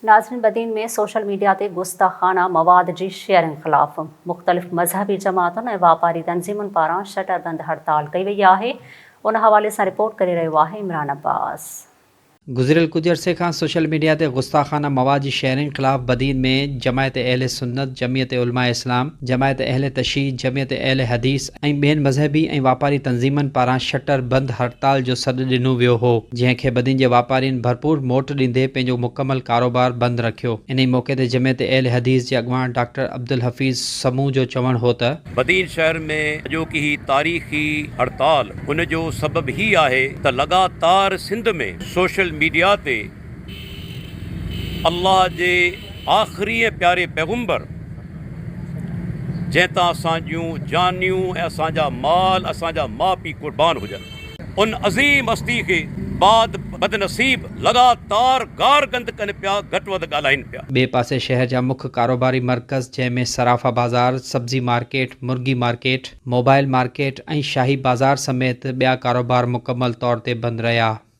ناظرين Badin ۾ social media تي گستاخانه مواد جي شيئرنگ خلاف مختلف مذهبي جماعتن ۽ واپاري تنظيمن پاران شٽر بند هڙتال ڪئي وئي آهي ان حوالي سان رپورٽ ڪري رهيو آهي عمران عباس. گذريل ڪجهه عرصي کان سوشل ميڊيا تي گستاخانه مواد جي شيئرنگ خلاف بدين ۾ جماعت اهل سنت، جمعيت علماء اسلام، جماعت اهل تشيع، جمعيت اهل حديث ۽ ٻين مذهبي ۽ واپاري تنظيمن پاران شٽر بند هڙتال جو سڏ ڏنو ويو هو، جنهن کي بدين جي واپارين ڀرپور موٽ ڏيندي پنهنجو مڪمل ڪاروبار بند رکيو. انهي موقعي تي جمعيت اهل حديث جي اڳواڻ ڊاڪٽر عبدالحفيظ سمون جو چوڻ هو ته. بدين شهر ۾ اڄوڪي هي تاريخي هڙتال ان جو سبب هي آهي ته لڳاتار سنڌ ۾ سوشل ميڊيا تي الله جي آخري ۽ پياري پيغمبر جنهن تان اسان جون جانيون ۽ اسان جا مال اسان جا ماء پيء قربان هجن ان عظيم هستي کي بعد بدنصيب لڳاتار گار گند ڪن پيا گهٽ وڌ ڳالهائين پيا. ٻئي پاسي شهر جا مک ڪاروباري مرڪز جنهن ۾ صرافه بازار، سبزي مارڪيٽ، مرغي market, mobile market ۽ Shahi Bazaar سميت ٻيا ڪاروبار مڪمل طور تي بند رهيا.